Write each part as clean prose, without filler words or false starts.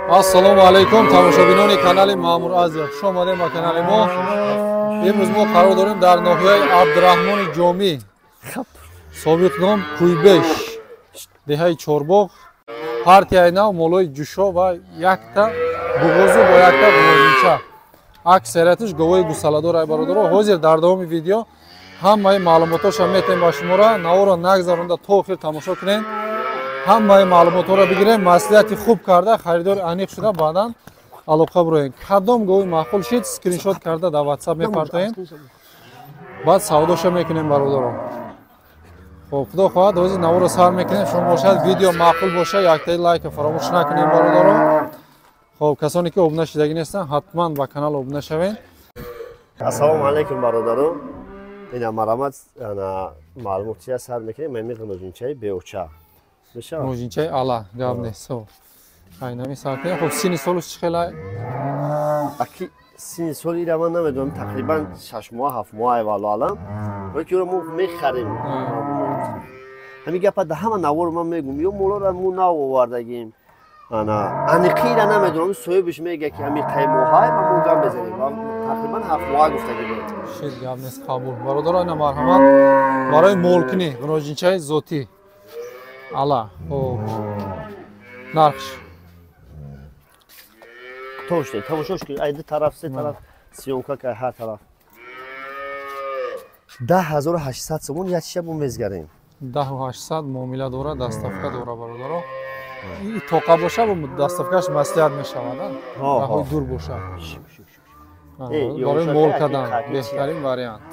Ассалому алайкум тамошобинони канали Маъмур Азия. Хуш омадем ба канали мо. Имрӯз мо қарор дорем дар ноҳияи Абдураҳмони Ҷомӣ, собиқ ном Куйбеш, деҳаи Чорбоғ. Партияи нав молои ҷушо ва якта буғозу бо якта буғозинча. Аксариятиш говои гусаладор ай бародаро. Ҳозир дар давоми видео ҳамаи маълумотҳоша метем ба шумора. Наворо нагзаронда то охир тамошо кунед. Ҳамаи маълумотҳоро бигирем, маслиҳати хуб карда, харидори аниқ шуда, баъдан алоқа бироем. Кадом гови маъқул шид, скриншот карда дар WhatsApp мепартоем, баъд савдоша мекунем бародарон. Хоб, худо хоҳад ҳозир наворо сар мекунем. Шумо бошад видео маъқул боша, яктаи лайка фаромӯш накунем бародарон. Хоб, касоне ки обуна шидагӣ нестанд, ҳатман ба канал обуна шавед. Ассалому алайкум бародарон. Ина марамат маълумотия сар мекунем. Ман миғнозинчаи беоча. Мужинчаи ала гап нест. Айнами сар кунем. Хоб, сини солуш чӣ хела? Аки сини сол ира ман намедонам, тақрибан 6 моҳ 7 моҳ ай валло алам. Лекин ӯро мо мехарем. Ҳамин гапа да ҳама навор ман мегум. Ё молоро мо нав овардагим. Ана аниқи ира намедонам, соҳибаш мега ки ҳамин қай моҳай ва мо гап мезанем. Тақрибан 7 моҳ гуфтагим. Шид гап нест, қабул. Бародаро, ина марҳамат барои молкунӣ ғиноҷинчаи зотӣ. Ала, хоб. Нархш. Тоште, тамошош ки ай ду тараф, се тараф, съёмка кай ҳар тараф. 10800 сомон як шиша бо мезгарем. 10800 муомила дора, доставка дора бародаро. И тоқа боша, бо доставкаш маслиҳат мешавад, а? Роҳи дур боша. Барои мол кардан беҳтарин вариант.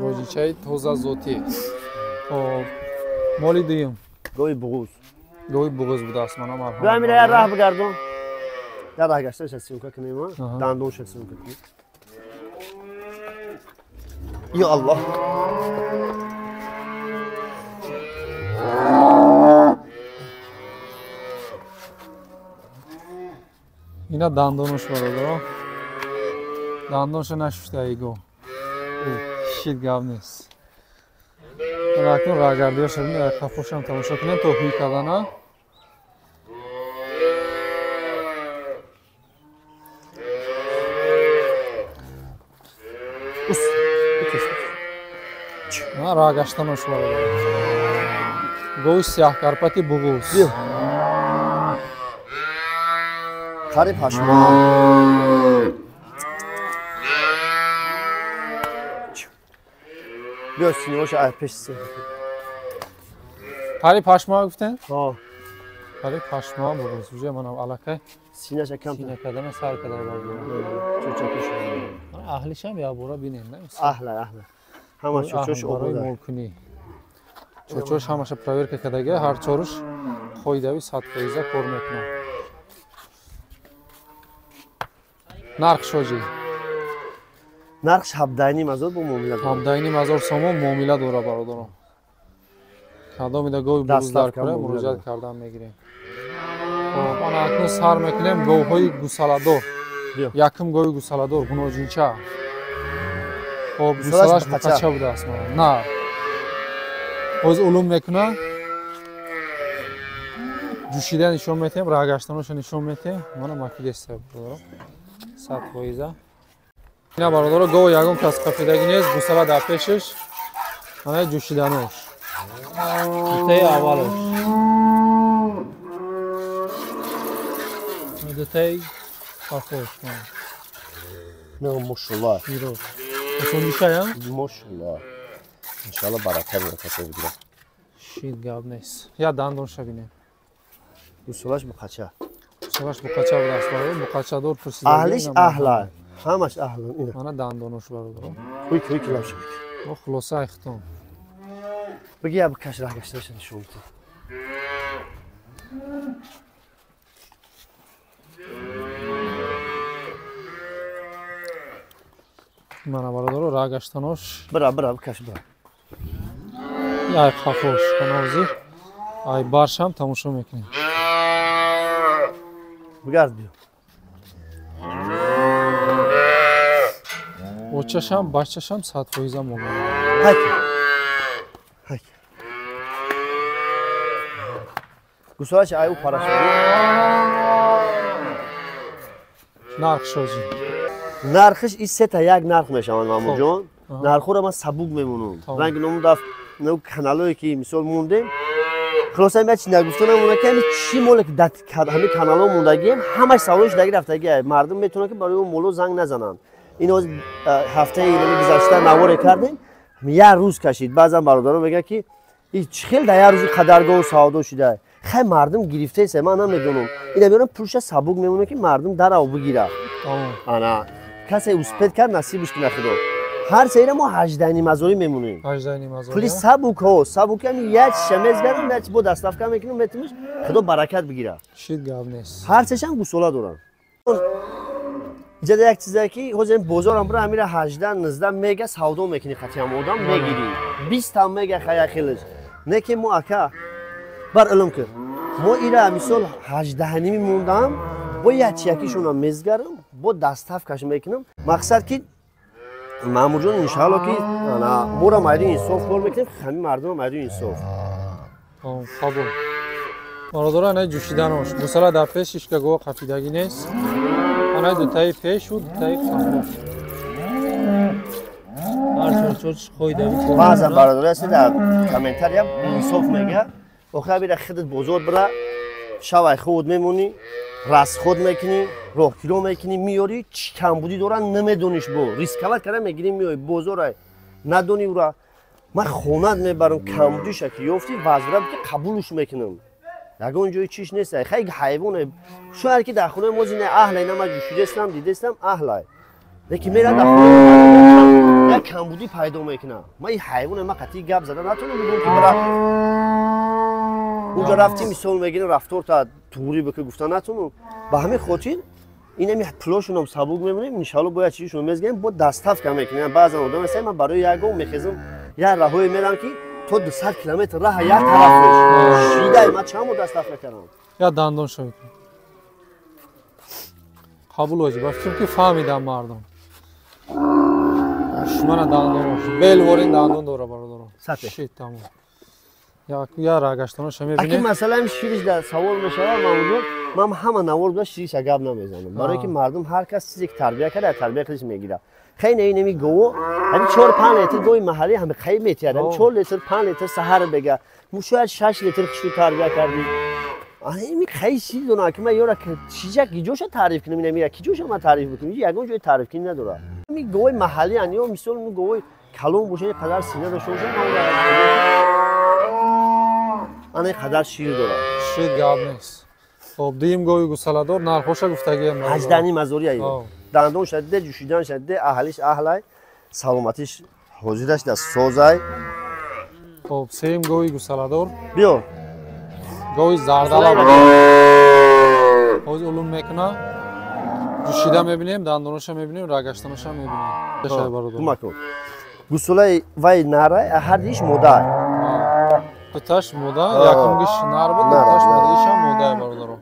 Роҷичаи тоза зотӣ. Хоб, моли дуюм. Гови буғуз. Гови буғуз будааст, мана марҳамат. Биё амира як раҳ бигардон. Як раҳ гашташа съёмка кунем, дандонша съёмка кунем. Ё Аллоҳ. Ина дандонаш бародаро. Дандонша нашушта иго. Шит гап нест. Ракун рагардиёша бинед, қафошам тамошо кунем то ҳуй кардана. Рагаштанош бародаро. Гови сиёҳкарпати буғуз. Қариб 8 моҳ. Биё синёша ай пеш си. Қариб 8 моҳ гуфтен? Ҳо. Қариб 8 моҳ буғуз. Уже манам аллакай синаша кам сина кардана сар карда бародаро. Чӯчакиш. Аҳлишам як бора бинем, не? Аҳла, аҳла. Ҳама чӯчош барои молкунӣ. Чӯчош ҳамаша проверка кардага, ҳар чоруш қоидави 100% кор мекунад. Нарх шоҷи? Нархш 17,5 ҳазор бо муомила дорад. 17,5 ҳазор сомон муомила дорад бародарон. Кадомида гови буғуз дар кора муроҷиат кардан мегирем. Хоб, ана акнун сар мекунем говҳои гусаладор. Якум гови гусаладор гуноҷинча. Хоб, гусалаш буқача будааст. На. Боз улум мекунад. Ҷӯшида нишон метиҳем, раҳгаштаноша нишон метиҳем. Мана макидеста бародарон. 100%. Ина бародаро, гов ягон кас қафидагӣ нест, гусала дар пешаш. Мана ҷӯшиданош. Дутаи аввалаш. Дутаи қафош. Не, мошаллоҳ. Осондишая? Мошаллоҳ. Иншаллоҳ барака бира касе бигира. Шит гап нест. Я дандонша бинем. Гусалаш буқача. Гусалаш буқача будааст бародаро, буқачадор пурсида. Аҳлиш аҳла. Ҳамаш аҳла. Ина. Мана дандонош бародаро. Ҳуй ҳуй килам шуд. Мо хулоса айхтон. Биги я бикаш раҳ гашташа нишон бите. Мана бародаро, раҳ гаштанош. Бира, бира, бикаш, бира. Ай қафош, ҳозир. Ай баршам тамошо мекунем. Бигард биё. Очашам, бачашам 100% муомила. Ҳайк. Ҳайк. Гусалаш ай у параш. Нарх шоҷи. Нархш ин сета як нарх мешаванд Маҳмудҷон. Нархҳоро ман сабук мемонам. Ранги ному даф каналое ки мисол мондем. Хулоса ман чи нагуфтанам она ки ҳами чӣ моле ки дар ҳами каналҳо мондагием, ҳамаш саволош даги рафтагиа. Мардум метавонанд ки барои он моло занг назананд. Ин ҳозир ҳафтаи гузашта наворе кардем, як рӯз кашид. Баъзан бародарон мегӯянд ки ин чӣ хел дар як рӯзи қадаргоҳу савдо шуда. Хай мардум гирифтаеса, ман намедонам. Ина меорам пулша сабук мемонам ки мардум дарав бигира. Ана касе успед кард насибаш кунад худо. Ҳар сеира мо 18,5 ҳазорӣ мемонем. 18,5 ҳазор. Пули сабукҳо, сабуки ҳами як шиша мезгарам, як бо доставка мекунам, метимиш, худо баракат бигира. Шит гап нест. Ҳар сешам гусола дорам. Иҷода як чизе ки ҳозир бозорам бира ҳамира 18, 19 мега савдо мекунӣ қатиам одам мегирӣ. 20 там мега хая хелиш. Не ки мо ака бар илм кир. Мо ира мисол 18,5 мондам, бо як чиякишонам мезгарам, бо доставкаш мекунам. Мақсад ки Маҳмудҷон иншаалло ки моро майдони инсоф кор мекунем, ҳамин мардумро майдони инсоф. Қабул. Бародаро, ана ҷӯшиданош. Гусала дар пеш ҳичка гова қафидагӣ нест. Ана дутаи пешу дутаи қафо. Ҳар чорчоч қоидави кор. Баъзан бародаро ҳастед дар комментариям инсоф мегӯяд. Охир бира худат бозор бира, шавай худ мемонӣ, расход мекунӣ, роҳкиро мекунӣ, меёрӣ, чӣ камбудӣ дорад намедониш бо. Рисковать карда мегирӣ меоӣ бозорай, надонӣ ура. Ман хонат мебарам, камбудиша ки ёфтӣ, вазрат ки қабулш мекунам. Ягон ҷои чиш нест. Хай ҳайвоне. Шояд ки дар хонаи мо зина аҳлай, на ман ҷӯшидастам, дидастам аҳлай. Лекин мерад дар хонаи як камбудӣ пайдо мекунад. Ман ин ҳайвоне, ман қатъи гап зада натавонам бигӯям ки бира. Унҷо рафтим мисол мегирем рафторта туғри бика гуфта натунум. Ба ҳамин хотир инами пулошунам сабук мемонем, иншалло бояд чизишон мезгем, бо доставка мекунем. Баъзан одам ҳастем, ман барои як гов мехезам, як раҳое мерам ки то 200 километр раҳа як тараф шидай, ман чанд бор доставка кардам. Я дандон шавед. Қабул оҷи, ба фикрам ки фаҳмидам мардум. Шумана дандон, белворин дандон дора бародарон. Шит тамом. Я рагаштоноша мебинем. Аки масалан шириш дар савол мешавад, мавзӯъ ман ҳама навор буда шириша гап намезанам. Барои ки мардум ҳар кас чизе ки тарбия карда, тарбия кардаш мегирад. Хеле инами гово, ҳамин 4-5 литр гови маҳаллӣ ҳами қай метиҳад, ҳамин 4 литр, 5 литр саҳар бега. Мо шояд 6 литр хишту тарбия кардем. Ами қай чиз дона ки ман ёра чижа киҷоша таъриф кунам, инами киҷоша ман таъриф бикунам, ягон ҷой таъриф кунӣ надорад. Ами гови маҳаллӣ ан ё мисол гови калон бошад, қадар сина дошта бошад, ана қадар шир дорад. Шир гап нест. Хоб, дуюм гови гусаладор нархоша гуфтагием. 18 мазори ай. Дандон шадиде, ҷӯшидан шадиде, аҳлиш аҳлай, саломатиш ҳозираш дар созай. Хоб, сеюм гови гусаладор. Биё. Гови зардала. Ҳозир улум мекуна. Ҷӯшида мебинем, дандоноша мебинем, рагаштаноша мебинем. Кумак кун. Гусулаи вай нарай, ҳар диш модай. Дуташ мода, якумгиш нар буд, дуташ мода, ишам модае бародаро.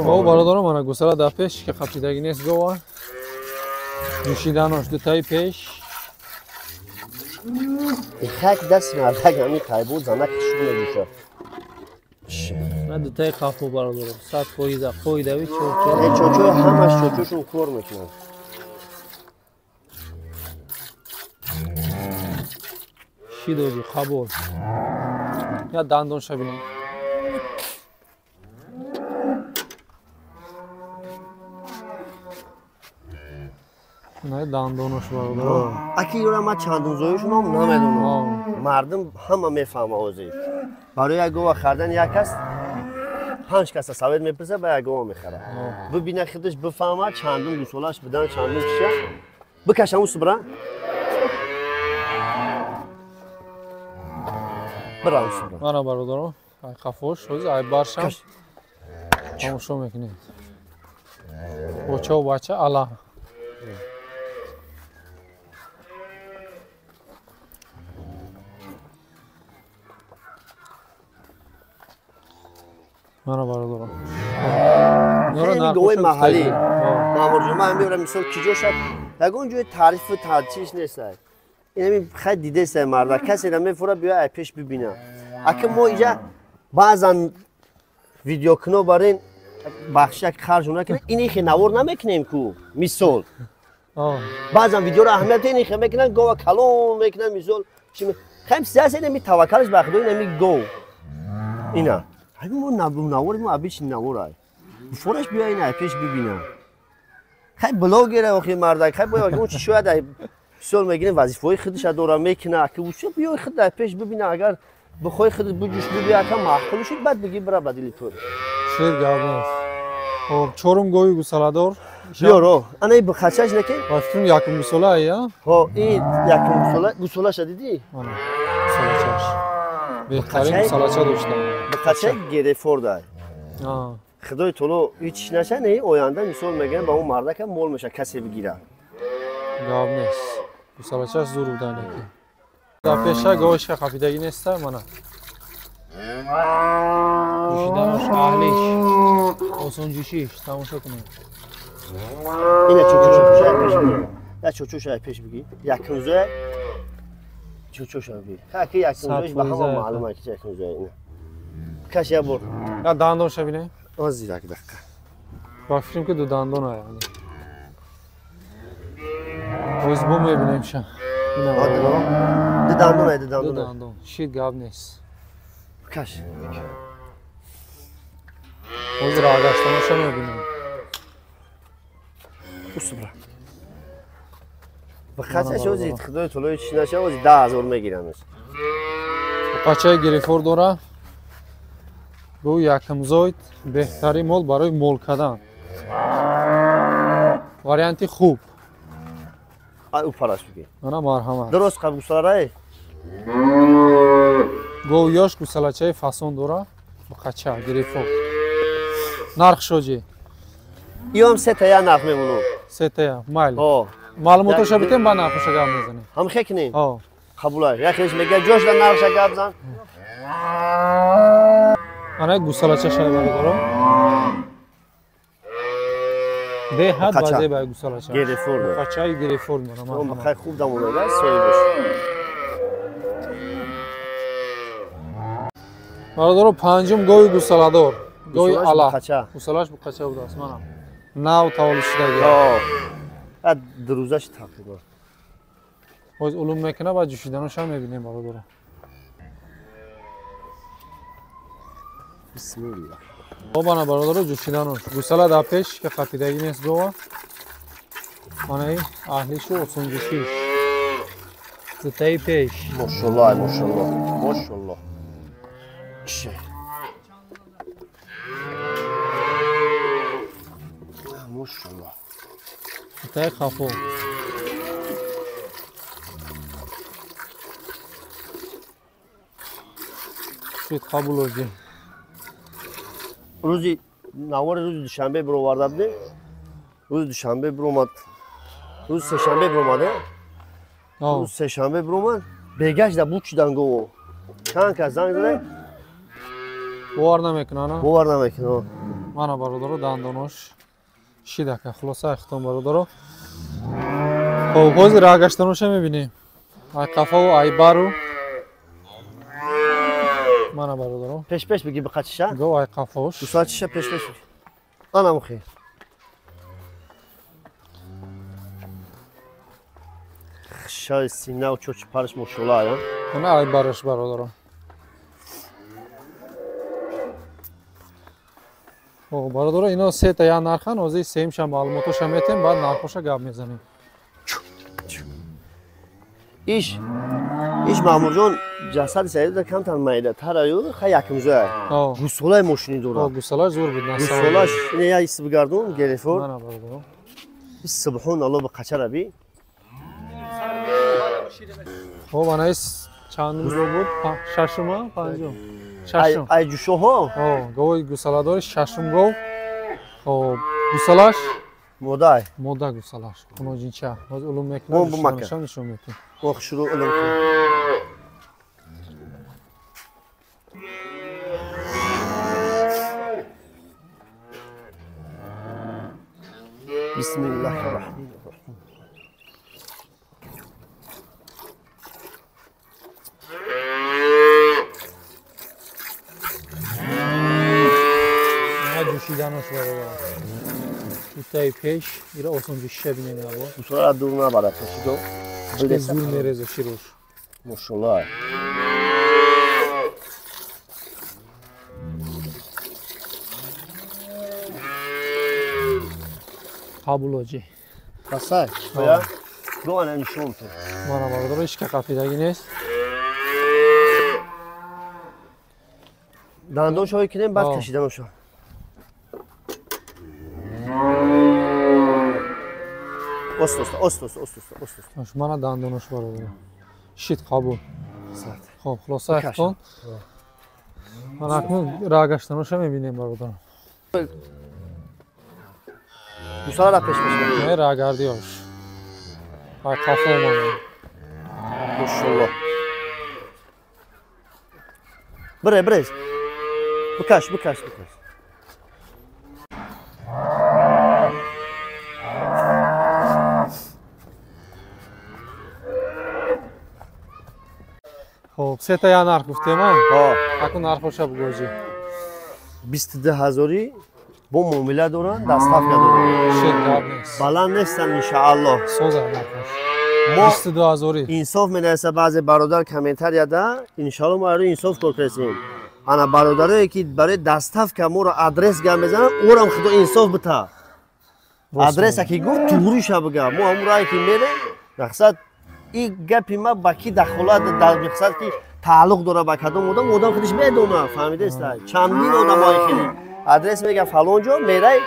Хоб бародаро, мана гусала дар пеш ки қапидагӣ нест гова. Ҷӯшиданош дутаи пеш. Хак даст мардак ҳамин қайбу занак шуд меҷӯша. На дутаи қафо бародаро, 100% қоидави чорчо. Чорчо ҳамаш чорчошон кор мекунанд. Шидоҷи қабул. Я дандонша бинем. На дандонош бародаро. Аки ёра ман чандонзоишонам намедонам. Мардум ҳама мефаҳма ҳозир. Барои як гова хардан як кас 5 каса совет мепурса, ба як гова мехарад. Бибина худаш бифаҳма чандон гусолаш будан, чандон чиша. Бикашам субра. Бирам субра. Мана бародаро, ай қафош, ҳозир ай баршам. Тамошо мекунед. Боча бача ала. Мана бародаро. Хеле гови маҳаллӣ. Мамурҷон, ман мебарам мисол киҷо шад, ягон ҷои таърифу чиш нест. Инами хай дидеста марда, касе мефура биё ай пеш бибина. Аки мо инҷа баъзан видеокино барин бахшак харҷ накунем, ини хе навор намекунем ку, мисол. Баъзан видеоро аҳамият ини хе мекунанд, гова калон мекунанд, мисол. Хайм сиёсат инами таваккалш ба худо, инами гов. Ина. Ҳамин мо навори мо обични навор ай. Фораш биё ина ай пеш бибина. Хай блогер охи мардак, хай бояд он чи шояд ай мисол мегирем вазифаҳои худша дора мекуна, ки ӯ биё худ ай пеш бибина, агар бихоҳӣ худат буҷӯш бибӣ, ака маъқул шуд, баъд бигӣ бира ба дили ту. Шир гап нест. Хоб, чорум гови гусаладор. Биёро, ана ин бухачаш неки? Ба фикрам якум гусола ай, а? Ҳо, ин якум гусола, гусолаша дидӣ? Ана, гусолачаш. Беҳтарин гусолача дошта. Бухача Герефорд ай. Худои таоло ҳеч наша, не, оянда мисол мегирем ба он мардака мол меша касе бигира. Гап нест. Гусолачаш зур буда неки. Дар пеша говишка қапидагӣ неста, мана. Ҷӯшиданош аҳлиш, осонҷӯшиш, тамошо кунед. Ина чӯчӯша пеш бигир. Я чӯчӯша пеш бигир. Якумзоя чӯчӯша бигир. Ха ки якумзояш ба ҳама маълум аст ки якумзоя ина. Каш я бор. Я дандонша бинем. Оз як дақиқа. Ба фикрам ки ду дандон ай. Оз бо мебинем ша. Ду дандон ай, ду дандон. Ду дандон. Шит гап нест. Каш. Оз рагаштаноша мебинем. Усубра. Бахачаш ози худои таоло чӣ наша, ози 10000 мегирамаш. Бақачаи Герефорд дора. Бу якумзоид беҳтарин мол барои мол кардан. Варианти хуб. Ай упараш бигир. Мана марҳамат. Дуруст қабул гусоларай? Гов ёш гусалачаи фасон дора. Бақача гирифо. Нарх шоҷи? Иам сетая нарх мемонам. Сетая, майли. Маълумотоша битем, ба нархоша гап мезанем. Ҳам хекнем? Қабулай. Яхеш мега ҷош да нархша гап зан. Ана гусалача шай бародаро. Беҳад вазебай гусалача. Герефорд. Бақачаи герефорд мона. Хай хуб дамонада, соҳибаш. Бародаро панҷум гови гусаладор. Гови ала. Гусалаш буқача будааст мана. Нав таваллуд шудаги. А дурӯзаш тақрибан. Боз улум мекунад ва ҷӯшиданашам мебинем бародаро. Бисмиллаҳ. Обана бародаро ҷӯшиданош. Гусала дар пеш ки қапидагӣ нест гова. Мана ин аҳлишу осонҷӯшиш. Дутаи пеш. Мошаллоҳ, мошаллоҳ, мошаллоҳ. Мошаллоҳ. Дутаи хафо. Шуд қабул оҷи. Рӯзи навори рӯзи душанбе бироварда будем. Рӯзи душанбе биромад. Рӯзи сешанбе биромад, рӯзи сешанбе биромад. Бегашт да буд шудан гово. Чанд кас занг задем? Бовар намекунад, а? Бовар намекунад. Мана бародаро дандонош шидака. Хулоса ихтом бародаро. Хоб, ҳозир раҳгаштаноша мебинем. Ай қафову ай бару. Мана бародаро. Пеш-пеш биги биқачиша? Гов ай қафош. Гусалачиша пеш-пеш. Ана мухи. Хишаи синау чочи париш мошаллоҳ, а? Ана ай бараш бародаро. Хоб, бародаро, ино сета я нархан, ҳозир сеюмша маълумотоша метем, баъд нархоша гап мезанем. Иш Маҳмудҷон ҷасади саида камтар майдатараю, хай якумзоя. Гусолаи мошини дорад. Гусолаш зур буд. Гусолаш ине я ис бигардон, герефор. Мана бародаро. Ис субҳон Аллоҳ ба қачара би. Хоб, ана ис чандум гов буд? Шашума, панҷум? Шашум. Ай ҷӯшоҳо? Гови гусаладори шашум гов. Хоб, гусалаш? Модай. Мода гусалаш. Куноҷинча. Боз улум мекунад, нишон метем. Ох, шурӯъ улум кун. Бисмиллаҳи раҳмони раҳим. Ҷӯшиданош бародарам. Дутаи пеш, ира осонҷӯшиша бинем набо. Гусалара дур набарад, пешидо. Зур мереза широш. Мошаллоҳ. Қабул оҷи. Басай, оя? Гов ана нишон ту. Мана бародаро, ҳеч ка қапидагӣ нест. Дандоншо кунем, баъд кашиданошо. Ост, ост, ост, ост, ост, ост, ост. Мана дандонош бародаро. Шид қабул. Хоб, хулоса ихтон. Мана акнун раҳгаштаноша мебинем бародаро. Гусалара пеш пеш. Не раҳгардиёш. Ай қафо мана. Мошаллоҳ. Бире, бире. Бикаш, бикаш, бикаш. Хоб, сета я нарх гуфтем, а? Акун нархоша бугоҷи. 22 ҳазори бо муомила доранд, доставка доранд. Шед гап нест. Баланд нестанд иншааллоҳ. Соза нархош. 22 ҳазори. Инсоф менависа баъзе бародар комментарияда, иншааллоҳ мо аро инсоф кор кардем. Ана бародарое ки барои доставка моро адрес гап мезананд, орам худо инсоф бита. Адреса ки гуфт, тугриша бига. Мо ҳамун рае ки мерем, мақсад ин гапи ма ба ки дахолат дар мақсад ки тааллуқ дорад ба кадом одам, одам худаш медонад, фаҳмидааст? Чандин одамҳои хеле адрес мегӯяд фалон ҷо, мерай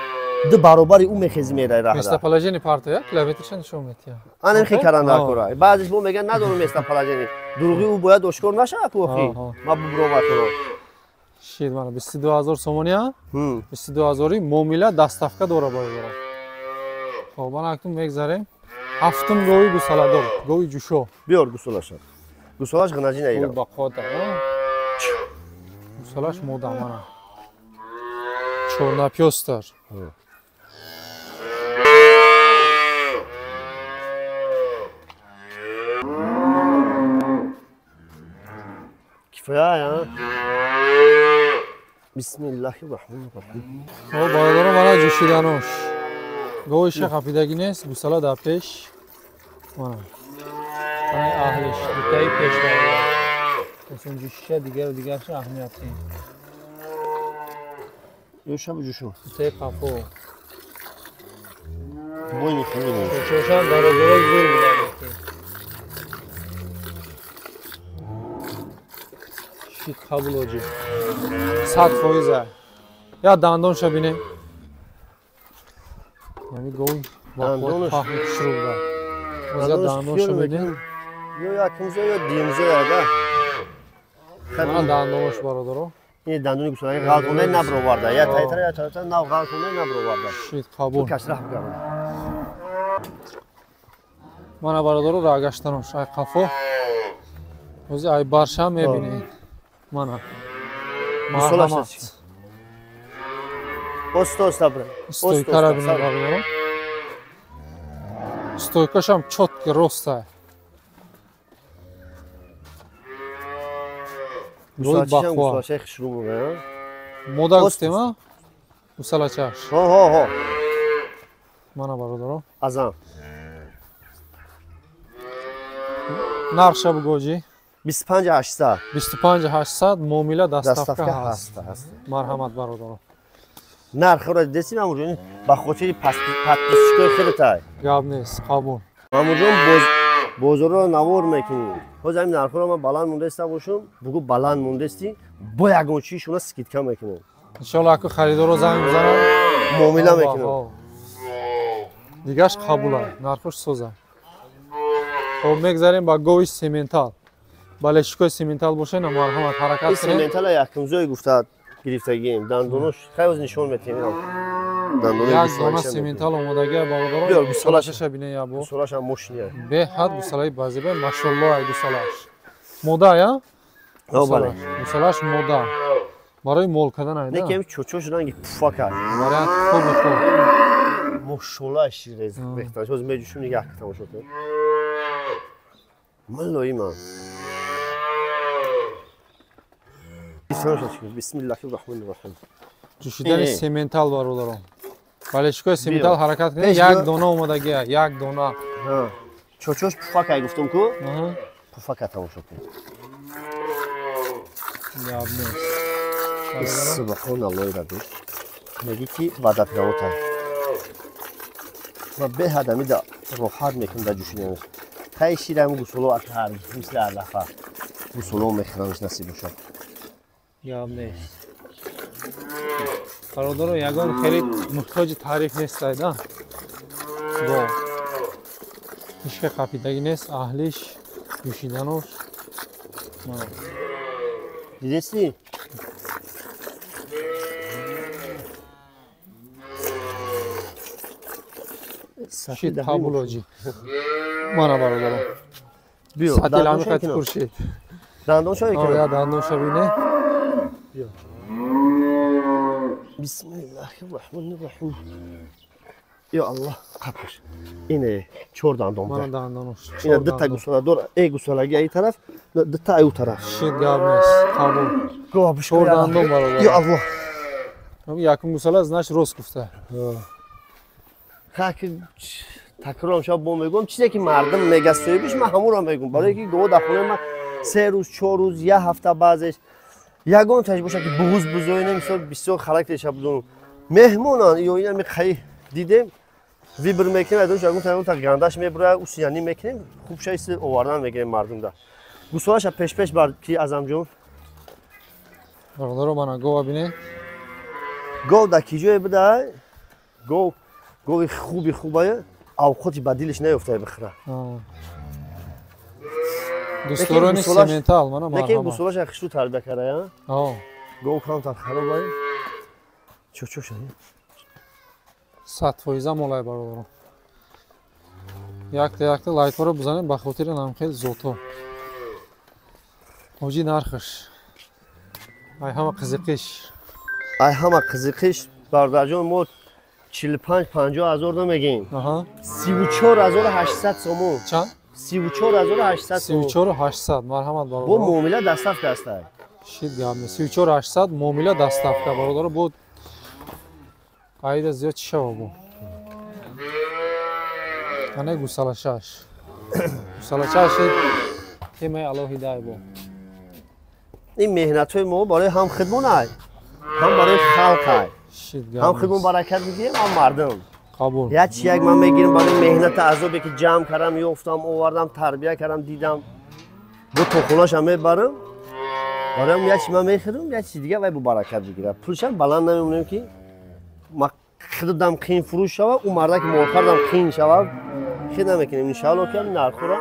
Ду баробари ӯ мехези мерай раҳда. Местоположение парта як километрша нишон метиҳад. Ана хе каран дар кора. Баъзеш бо меган надорам местоположение. Дурӯғи ӯ бояд ошкор нашавад ку охи. Ма бубром атро. Шид мана 22000 сомони а? 22000 муомила доставка дора бародаро. Хоб, мана акнун мегзарем. Ҳафтум гови гусаладор, гови ҷушо. Биёр гусалаша. Гусалаш ғнаҷи наира. Гӯй бақода. Гусалаш мода мана. Чорнапёстар. Кифоя, а? Бисмиллаҳи раҳмони раҳим. Хоб, бародаро, мана ҷӯшиданош. Гови шахапидагӣ нест, гусала дар пеш. Мана. Мана аҳлиш, дутаи пеш бародар. Осон ҷӯшиша дигару дигарша аҳамият нест. Ё шаб ҷӯшо. Дутаи қафо. Бойни хеле нест. Чошан дарозаро зур буда. Шит қабул оҷи. 100%. Я дандонша бинем. Яъне гов Дандонаш пахни хушрӯ буда. Боз я дандонша бинем. Ё якумзо ё дуюмзо яда. Мана дандонош бародаро. Ин дандони гусалаги ғалтонда наброварда. Я тайтара, я тайтара нав ғалтонда наброварда. Шит қабул. Каш раҳм карда. Мана бародаро рагаштанош ай қафо. Бози ай барша мебинед. Мана. Марҳамат. Оста оста бра. Стойкара бинед бародаро. Стойкашам чётки роста. Гусалачам гусалачаи хушрӯ буда. Мода гуфтем, а? Гусалачаш. Ҳо, ҳо, ҳо. Мана бародаро. Азам. Нархша бугоҷи? 25800. 25800 муомила доставка ҳаст. Марҳамат бародаро. Нархро дидесӣ Мамурҷон, ба хотири подписчикои хелетай. Гап нест, қабул. Мамурҷон, бозорро навор мекунӣ. Ҳозир ҳамин нархҳоро ман баланд мондаиста бошам, бугӯ баланд мондаистӣ, бо ягон чиз шуна скидка мекунем. Иншоалло аку харидорро занг мезанам, муомила мекунем. Дигаш қабула, нархош соза. Хоб, мегзарем ба гови сементал. Балешикои сементал боша, на марҳамат ҳаракат кунед. Сементала якумзое гуфта гирифтагием. Дандонош хай оз нишон метиҳем. Як дона сементал омодагия бародаро. Гусалашаша бинед ябо. Гусалаша мошиния. Беҳад гусалаи базиба, машолло ай гусалаш. Мода я? Ҳо, бале. Гусалаш мода. Барои мол кардан айда. Не ки чочош ранги пуфака. Вариант хуб хуб. Мошолла ширез бехтар. Ҳоз меҷӯшум нигаҳ тамошо кун. Маллоима. Бисмиллаҳи раҳмони раҳим. Ҷӯшидани сементал бародарон. Балешикои сементал ҳаракат кунед, як дона омодагия, як дона. Чочош пуфака гуфтум ку? Пуфака тамошо кун. Гап нест. Субҳоналлоҳи рабби. Мегӣ ки ваъдатравота. Ва беҳад амида роҳат мекунам дар ҷӯшиданаш. Хай ширам гусоло ҳар мисли ҳар дафъа. Гусоло мехӯрамш насиб бошад. Гап нест. Бародаро, ягон хеле муҳтоҷи таъриф нестайд, а? Бо ҳичка қапидагӣ нест, аҳлиш, ҷӯшиданош. Дидестӣ? Шид қабул оҷи. Мана бародаро. Сатил ҳами хати хуршид. Дандоншо екунам. Я дандоншо бине. Бисмиллаҳи раҳмони раҳим. Ё Аллоҳ, қапаш. Ине чор дандон. Мана дандонош. Ина дута гусала дор, э гусалаги ай тараф, дута ай у тараф. Шид гап нест, қабул. Чор дандон бародар. Ё Аллоҳ. Якум гусала значит рост гуфта. Ха ки такрорам шаб бо мегӯям, чизе ки мардум мега соҳибиш, ман ҳамонро мегӯям. Барои ки гоҳ дар хонаи ман 3 рӯз, 4 рӯз, як ҳафта баъзеш ягон таш боша ки буғуз бузоина, мисол бисёр характерша будум. Меҳмонан ё ина мехай дидем, вибр мекунем, айдон ягон та та гандаш мебурад, усияни мекунем, хуб шайс овардан мегирем мардумда. Гусолаша пеш-пеш бар ки Азамҷон. Бародаро, мана гова бинед. Гов дар ки ҷое буда? Гов гови хуби хубае, авқоти ба дилиш наёфтае бихӯра. Дӯстдорони сементал мана марҳамат. Лекин гусолаша хишту тарбия кардая. Гов камтар харобае. Чо шад? 100% молай бародарон. Якта якта лайкҳоро бизанем ба хотири намхел зото. Ҳоҷи нархаш. Ай ҳама қизиқиш. Ай ҳама қизиқиш бародарҷон мо 45-50 ҳазор намегем. 34800 сомон. Чанд? 34800 сомон. 34800 марҳамат бародарон. Бо муомила доставка ҳастай. Шид гап не. 34800 муомила доставка бародарон бо айда зиёд чӣ шава бо? Ана гусалашаш. Гусалашаш темаи алоҳидаи бо. Ин меҳнатҳои мо барои ҳам хидмон ай, ҳам барои халқ ай. Ҳам хидмон баракат мегирем, ҳам мардум. Қабул. Як чи як ман мегирам барои меҳнати азобе ки ҷамъ кардам, ёфтам, овардам, тарбия кардам, дидам. Бо тохонаашам мебарам. Бароям як чи ман мехӯрам, як чи дига вай бо баракат бигирад. Пулшам баланд намемонем ки ма худам қин фурӯш шава, ӯ мардаки молхардам қин шава. Хел намекунем. Иншаалло ки нархҳоро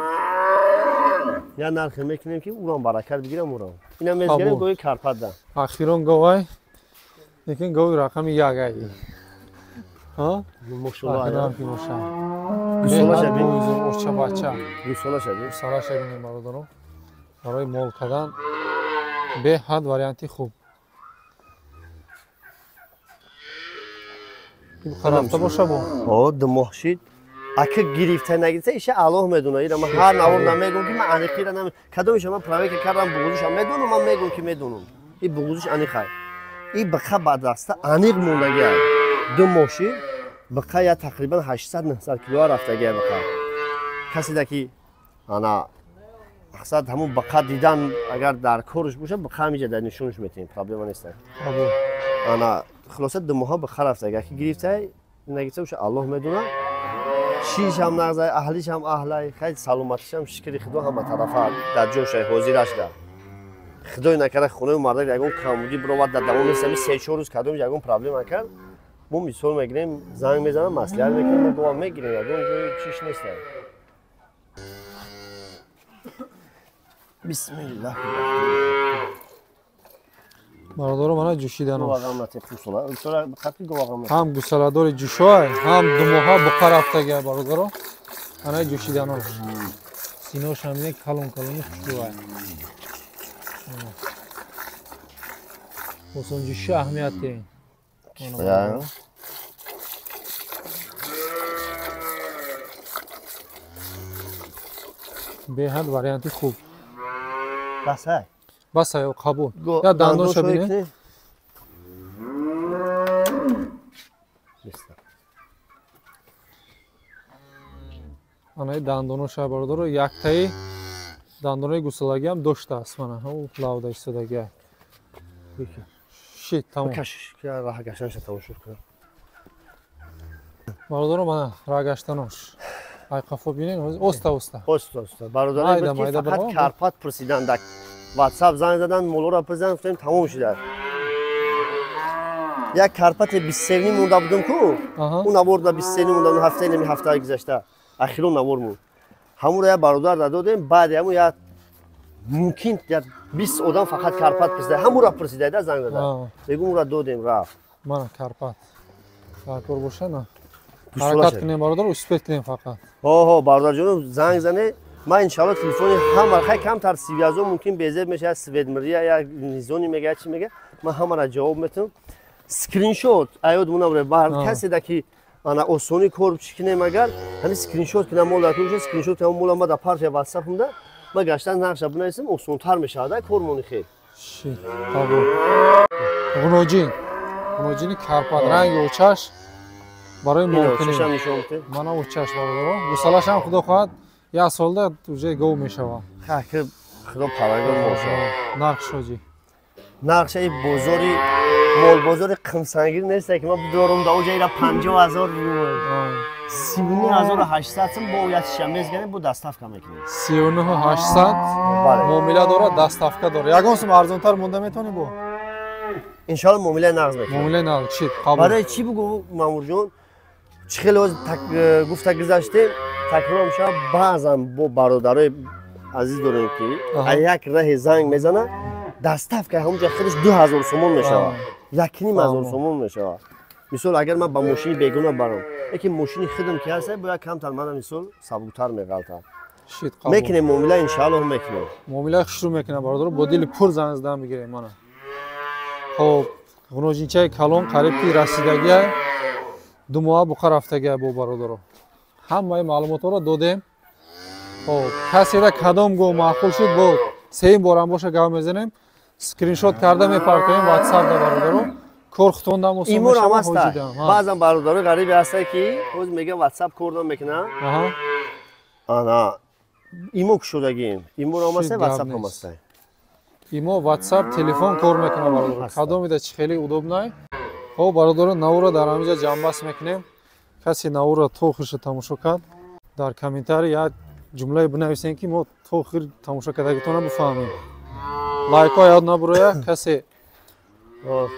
я нархе мекунем ки ӯрам баракат бигирам ӯрам. Инам мезгарем гови Карпатда. Ахирон говай. Лекин гови рақами як ай. Ҳа? Мошалло. Ахирон ки боша. Гусола шабин. Урча бача. Гусола шабин. Гусола шабин бародарон. Барои мол кардан беҳад варианти хуб. Ин рафта боша бо? О, ду моҳ шид. Ака гирифта нагирифта иша Аллоҳ медона. Ира ман ҳар навор намегӯм ки ман аниқира наме. Кадомиша ман проверка кардам буғузиша медонам, ман мегӯм ки медонам. И буғузиш аниқай. И биқа ба даста аниқ мондагиай. Ду моҳ шид, биқа я тақрибан 800-900 килоа рафтагиай биқа. Каседа ки ана мақсад ҳамун биқа дидан агар дар корш боша, биқа ҳамиҷа дар нишонаш метиҳем, проблема нест. Ана хулоса ду моҳа биқа рафтагиай. Аки гирифтай нагирифта боша Аллоҳ медона. Шишам нағзай, аҳлишам аҳлай, хай саломатишам шукри Худо ҳама тарафа дар ҷошай ҳозирашда. Худой накарда хонаи мардак ягон камбудӣ бировард дар давоми сами 3-4 рӯз кадом ягон проблема кард, мо мисол мегирем, занг мезанам, маслиҳат мекунем, мо гова мегирем, ягон ҷои чиш нест. Бисмиллаҳ. Бародаро мана ҷӯшиданош. Ҳам гусаладори ҷӯшоай, ҳам думоҳа буқа рафтагиай бародаро. Ана ҷӯшиданош. Синош ҳам не калон калони хушрӯай. Осонҷӯши аҳамияте. Беҳад варианти хуб. Басай. Басай, қабул. Я дандонша бинем. Анаи дандоноша бародаро яктаи дандонои гусалагиам доштааст мана ӯ лавда истодагиа. Шит, тамом. Раҳгаштаноша тамошо кунам. Бародаро мана раҳгаштанош. Ай қафо бинем, оста оста. Оста оста. Бародаро фақат Карпат пурсиданд. WhatsApp занг задан, молоро пурсидан, гуфтем тамом шуда. Як Карпати 23 монда будам ку? Ӯ наворда 23 монда, ҳафтаи нами ҳафтаи гузашта. Ахирон навор мон. Ҳамуро як бародар додем, баъд ҳаму як мумкин як 20 одам фақат Карпат пурсида, ҳамуро пурсида занг зада. Мегӯм ура додем, рафт. Мана Карпат. Даркор боша на. Ҳаракат кунем бародар, успех кунем фақат. Ҳо, бародарҷонум занг зане. Ман иншалло телефони ҳама хай камтар сивязо мумкин безеб мешавад, светмирия як низони мега чи мега, ман ҳамаро ҷавоб метавам. Скриншот аёд мунавре бар каседа ки ана осони кор чӣ кунем агар ҳамин скриншот кунам мол дар кунам скриншот кунам мола ма дар партия WhatsApp-умда ма гаштан нақша бинависам осонтар мешавад кормони хел. Шит, қабул. Ғуноҷин. Ғуноҷини Карпат ранги очаш барои мумкин. Мана очаш бародаро. Гусалашам худо хоҳад як солда уже гов мешавад. Ха, ки худо парвардигор бошад. Нарх шоҷи. Нархшаи бозори молбозори қимсангир нест ки ман бидорам да оҷа ира 50,000 рубл. 39,800 сум бо як шиша мезганем, бо доставка мекунем. 39,800 муомила дорад, доставка дорад. Ягон сум арзонтар монда метавонӣ бо? Иншалло муомилаи нағз мекунем. Муомилаи нағз, чӣ? Қабул. Барои чӣ бугӯ Мамурҷон? Чӣ хеле ҳозир гуфта гузаштем, такрор мешавад, баъзан бо бародарои азиз дорем, ки як раҳе занг мезанад, доставка ҳамонҷа худаш 2000 сомон мешавад, 1500 сомон мешавад. Мисол, агар ман ба мошини бегуна барам, яке мошини худам ки ҳаст, бояд камтар мана мисол сабуктар меғалтад. Мекунем муомила, иншааллоҳ, мекунем. Муомила хушрӯ мекунам, бародаро, бо дили пур занг задан бигирем. Мана, хоб, ғуноҷинчаи калон қариб ки расидагия, 2 моҳа буқа рафтагия. Бо бародаро, ҳамаи маълумотҳоро додем. Хоб, каседа кадом гов маъқул шуд, бо сеюм борам боша гав мезанем, скриншот карда мепартоем ватсап да. Бародаро, кор хутондам осон. Иморам ҳаста. Баъзан бародарои ғарибе ҳастанд, ки ҳозир мегӯям, ватсап кор намекунад. Ана, имо кушодагием, иморам ҳаста, ватсапам ҳаста. Имо, ватсап, телефон кор мекунад, бародаро, кадомида чӣ хеле удобный. Хоб, бародаро, навора дар ҳаминҷа ҷамъбаст мекунем. Касе навора то охирша тамошо кард, дар комментарий як ҷумлае бинависем, ки мо то охир тамошо кардагитона бифаҳмем. Лайкҳо ёд набуроя. Касе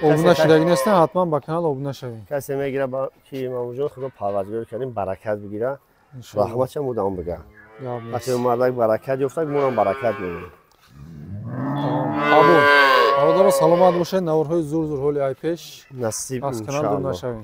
обуна шудагӣ нестан, ҳатман ба канал обуна шавем. Касе мегира, ки Мамуҷон, худо парвардигор карим баракат бигира, раҳматшам будам бига. Вақте мардак баракат ёфтак, монам баракат мегирем. Қабул, бародаро, саломат бошед. Наворҳои зур зур ҳоли ай пеш. Насиб. Аз канал дур нашавем.